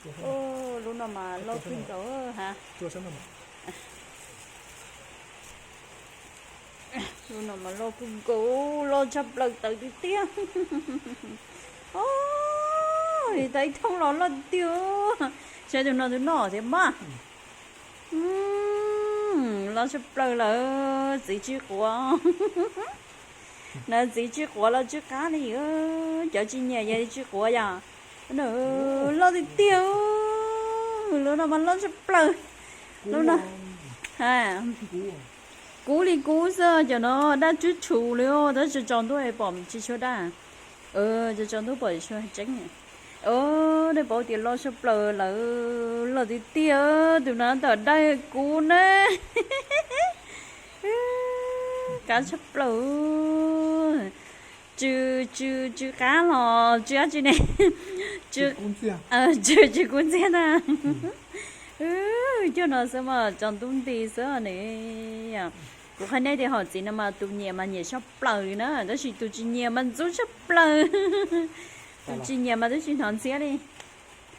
Lub no mas loj kawg nkaus ha. Lub no mas loj kawg nkaus, loj tshaj plaws tawv tiag tiag. Ov, tau ib thoob los loj tiag tiag. Saib tus no tus noj thiab mas. Loj tshaj plaws lawm, txiv tsw quav. Na txiv tsw quav los tsw qab li, cov tsis nyiam yog tsw quav yom. Loj tiag tiag, lub no mas loj tshaj plaws. Lub no kub li kub xwb, cov no daj tswb tshus li, tab sis tso ntuj pom tsis tshua daj. Tso ntuj pom tsis tshua tseeb. Nej paub tias loj tshaj plaws lawm, loj tiag tiag, tus no tam daj kub na. Qab tshaj plaws. Tsw, tsw, tsw qab los tsw dab tsi ne? Tsw, tsw kub ntxiag na. Cov no xwb mas tsaus ntuj nti xwb ne. Kuv qhia nej tias hom txiv no mas tus nyiam mas nyiam tshaj plaws li na, tab sis tus tsis nyiam mas ntxub tshaj plaws. Tus tsis nyiam mas twb tsis hnov ntxhiab li.